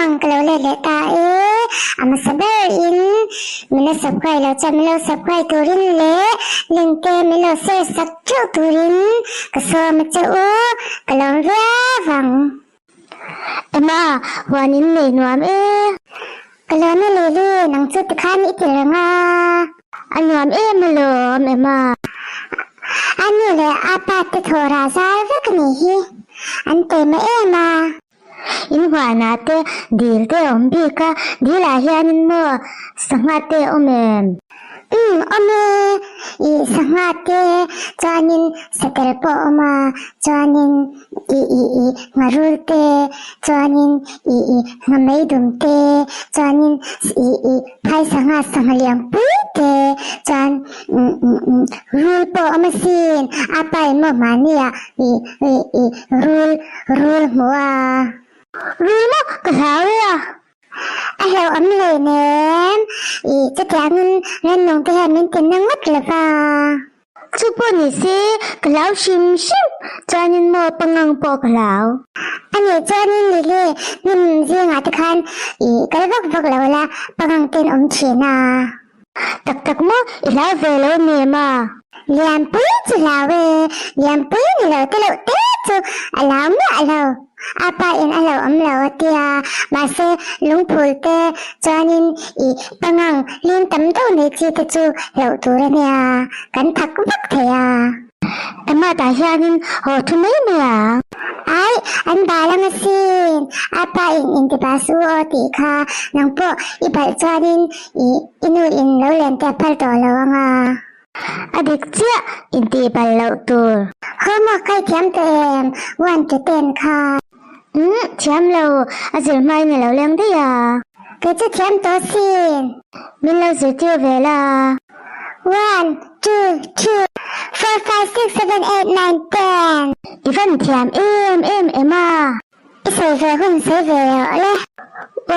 ang ka lo let leh ta e. A hmasa ber in min la subscribe lo chuan min lo subscribe turin leh link te min lo share sak theuh turin ka sawm a che u, ka lawm viau ang. Emma, huan in nei nuam e. Ka lawm e Lily, nang chu tikhan i ti reng a. A nuam em alawm Emma. A nu leh a pa te thaw rah zar vek a nih hi, an taima em a. In huanah te dil te a awm bik a, dilah hianin maw sangha te a awm em? Umm awm e, ih sangha te chuanin satel pawh a awm a, chuanin ih ih ih ngharul te, chuanin ih ih nghameidum te, chuanin ih ih phai sangha sangha lian pui te, chuan umm umm umm rul pawh a awm asin, a pa in maw mahnia ih ih ih rul rul hmuh a. Rul maw ka hlau e a. A hlauhawm hleinem, ih chutiangin rannung te hian min tinna ngawt lo va. Chu pawh ni se, ka hlau hrim hrim, chuanin maw pangang pawh ka hlau. A nih chuanin Lily, hnim zingah te khan ih kal vak vak lo la, pangang ten awm thin a. Tak tak maw, i hlau ve lo nem a? Lianpui chu hlau e, Lianpui ni lo te loh te chu a hlau miah lo. A pa in a lo awm lo a tia, mahse lungphul te chuanin i pangang lim tam deuh nei chi te chu hlauh tur a nia, kan thak vak thei a. Emma tah hianin haw thu mai mai ang. Aih, an bal ang asin, a pa in inti bal su aw tih kha nang pawh i balh chuanin i i nu in lo len te a phal tawh lo ang a. A dik chiah intih balh loh tur. Homework kha i thiam tawh em? One to ten kha. Umm, thiam lo, a zir hmain a lo leng daih a. Kei chu thiam tawh sin. Min lo zirtir ve la. One, two, three, four, five, six, seven, eight, nine, ten. I van thiam em em em a. I sawi ve hun sawi ve rawh le.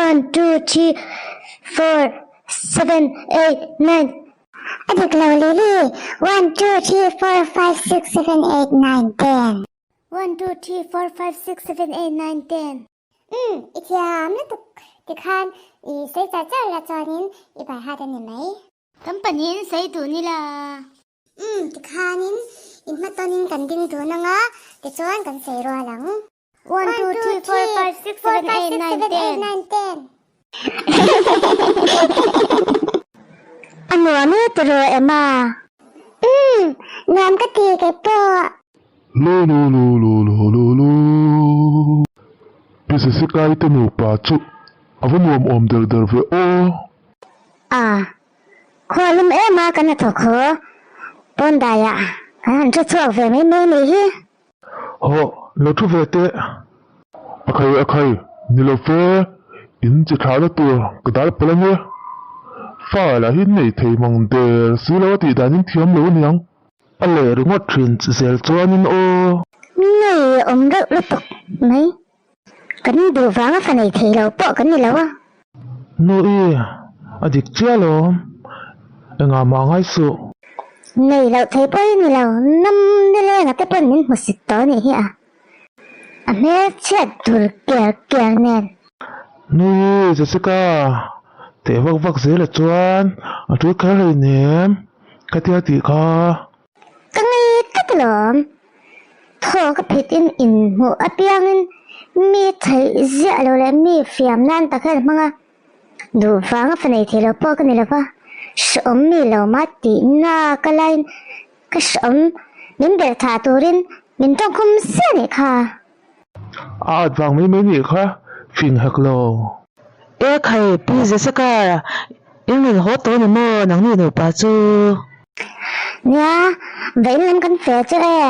One, two, three, four, seven, eight, nine. A dik lo Lily, one, two, three, four, five, six, seven, eight, nine, ten. One, two, three, four, five, six, seven, eight, nine, ten. Umm, i thiam lutuk tikhan i sawi char char la chuanin i bai hat a ni mai. Kan pahnihin sawi dun ila. Umm, tikhanin i hmatawnin kan ding dun ang a, tichuan kan sawi rual ang. One, two, three, four, five, six, seven, eight, nine, ten. A nuam e tiraw Emma? Umm, nuam ka ti kei pawh. Lululululululu. Pi Sesikai te nupa chu a va nuam awm der der ve aw. A, khua lum em a kan hnathawk haw pawn daiah kan han hre chhuak ve mai mai mai hi. Hawh, lo thu ve teh. A khai a khai, ni lo fe, in chi thlahna tur ka dal palh ange. Fa lah hi nei thei mang der si lo a tih dan in thiam lo aniang. A leh ringawt thin zel chuanin aw. Ngei awm reuh lutuk mai. Kan duh vanga fa nei thei lo pawh kan ni lo a. Nui, a dik chiah alawm. Engah mah ngai suh. Nei loh thei pawh hi ni lo, nam nilenga te pawn min hmusit tawh anih hi a. A hmel chhiat dur ker ker nen. Nui, Jessica, teh vak vak zel a chuan a tul kher hleinem, ka tia tih kha. Ka ngei tlat alawm. Thaw ka phit in inhmuh apiangin mi theih ziah lo leh mi fiam nan tak hian a hmang a, duh vanga fa nei thei lo pawh ka ni lo va, hrehawm mi lo mah tihna ka laiin ka hrehawm min belh thah turin min tawngkhum sia nih kha. A at vang mai mai nih kha fing hek lo. E khai Pi Jessica in rawn haw tawh ni maw nangni nupa chu? Nia, vawiin lam kan fel chu e.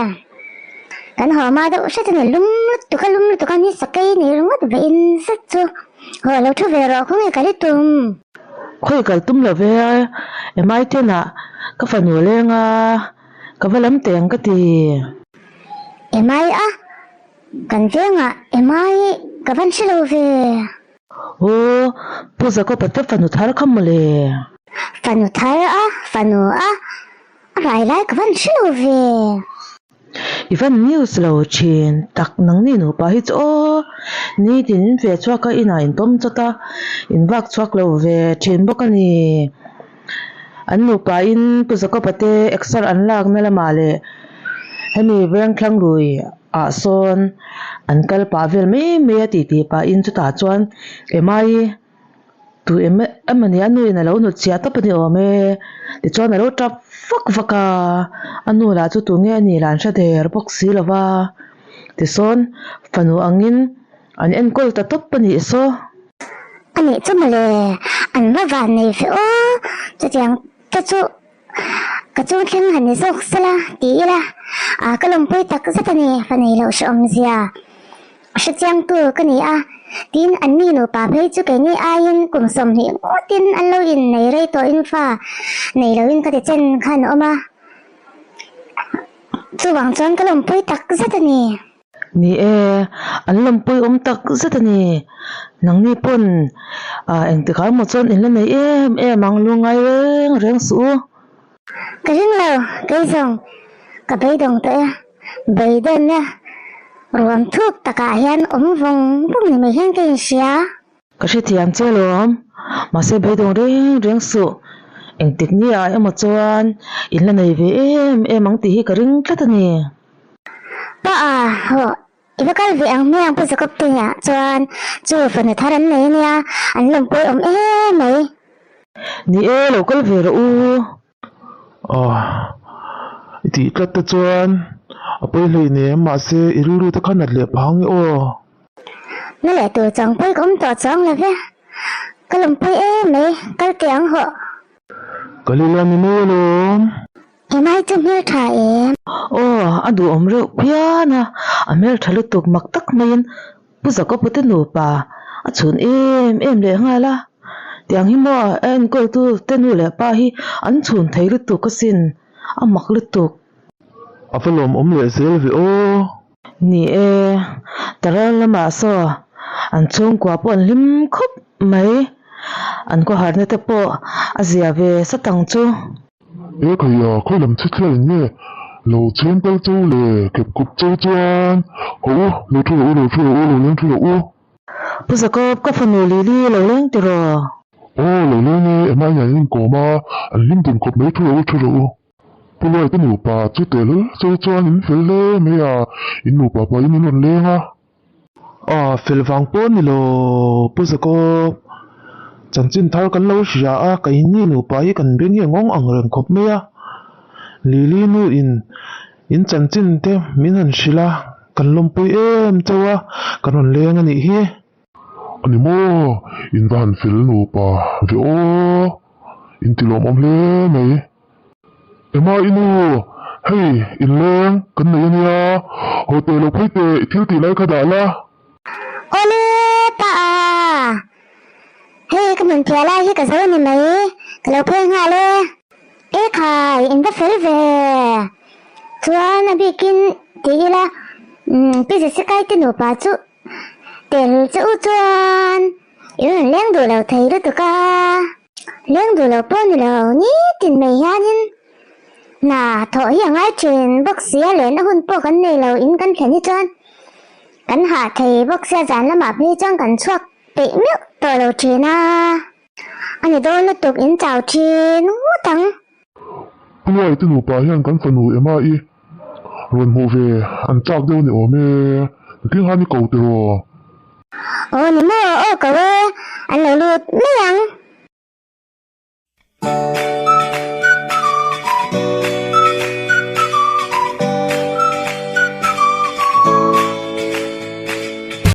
Kan haw hma deuh hret a ni, lum lutuk a lum lutuk a ni sakei ni ringawt vawiin zet chu. Haw lo thu ve rawh khawnge kal i tum? Khawi kal tum lo ve a, emai ten ah ka fanu leng a, ka va lam teh ang ka ti. Emai a, kan vengah Emai ka van hre lo ve. Aw, Pu Jacob-a te fanu thar kha mawle. Fanu thar a, fanu a, a rai lai ka van hre lo ve. I van news lo thin tak nangni nupa hi chu aw nitin in feh chhuak a inah in pawm chawt a in vak chhuak lo ve thin bawk a ni. An nupa in Pu Jacob-a te exer an lakna lamah leh hemi vengthlang lui ah sawn an kal pah vel mai mai a tih tih pahin chutah chuan Emma-i Tu em emawni a nu in a lo hnut chhiah tawp a ni awm e tichuan a lo tap vak vak a a nu lah chu tunge a nih lah an hre der bawk si lo va tisawn fanu angin an enkawl ta tawp a nih saw. A nih chu mawle an va van nei fe aw chutiang te chu ka chung thleng han ni zawk sela ti ila a ka lawmpui tak zet a ni fa nei loh hrehawm zia. Hrechiangtu ka ni a, tin anni nupa phei chu keini aiin kum 20 ngawtin an lo innei rei tawhin fa nei loin ka ti chen khan a awm a, chuvang chuan ka lawmpui tak zet a ni. Ni e, an lawmpui awm tak zet a ni. Nangni pawn engtikah emaw chuan in la nei em em ang lungngai reng reng suh u. Ka ring lo, kei zawng ka beidawng tawh e. Beidawnna ruam thuk takah hian awm vawng vawng ni mai hian ka inhria. Ka hrethiam che alawm, mahse beidawng reng reng suh. Engtik ni ah emaw chuan in la nei ve em em ang tih hi ka ring tlat a ni. Pa a, hawh, i va kal ve ang hmiang Pu Jacob Tengah chuan chu fanu thar an nei ania, an lawmpui awm em mai. Ni e, lo kal ve rawh u. Aw, i tih tlat te chuan a pawi hleinem mahse i rilru te kha nat leh phang i aw. Na leh tur chang pawi ka awm tawh chuang lo ve, ka lawmpui em mai, kal teh ang hawh. Ka lila ni mai alawm. Hemai chu hmel tha em? Aw, a duhawm reuh phian a, a hmel tha lutuk mak tak maiin Pu Zakopu te nupa a chhun em em leh nghal a, tiang hi maw a enkawltu te nu leh pa hi an chhun thei lutuk asin, a mak lutuk. A va lawmawm leh zel ve aw. Ni e, Taral lamah saw an chhungkua pawh an hlim khawp mai, an khawharna te pawh a zia ve sat ang chu. E khaia, khawi lam chhi thliah in nge lo chheng kal cho le khep khup cho chuan haw u, lo thu rawh u, lo thu rawh u, lo leng thu rawh u. Pu Jacob, ka fanu Lily lo leng tiraw? Aw, lo leng e, Emma in an inkawm a, an hlim dun khawp mai, thu rawh u, thu rawh u. Pu Luai te nupa chu tel cho chuan in fel hle mai a, in nupa pahin in rawn leng a. Aw fel vang pawh ni lo Pu Jacob, chanchin thar kan lo hria a, keini nupa hi kan beng hi a ngawng ang reng khawp mai a, Lily nu in in chanchin te min han hrilh a, kan lawmpui em chauh a, kan rawn leng a nih hi. A ni maw, in va han fel nupa ve aw, in ti lawmawm hle mai. Emma i nu, hei inleng kan nei a nia, haw teh lo phei teh i thil tih lai kha dah la. Awle pa a, hei ka hmun phiah lai hi ka zo a ni mai, ka lo phei nghal e. E khai, in va fel ve. Chuan a bikin ti ila, Pi Jessica-i te nupa chu tel che u chuan in rawn leng duh lo thei lutuk a. Leng duh lo pawh ni lo, nitin mai hianin hna thawh hi a ngai thin bawk si a, lehna hun pawh kan nei lo, in kan thlen hi chuan kan hah thei bawk sia, zan lamah phei chuan kan chhuak peih meuh tawh lo thin a, a ni dawn lutuk in chau thin ngawt ang. Hruai te nupa hian kan fanu Emma i rawn hmuh ve an chak deuh a ni awm e, nakin khan i ko tiraw? Aw ni maw, aw ko e, an lo lut mai ang.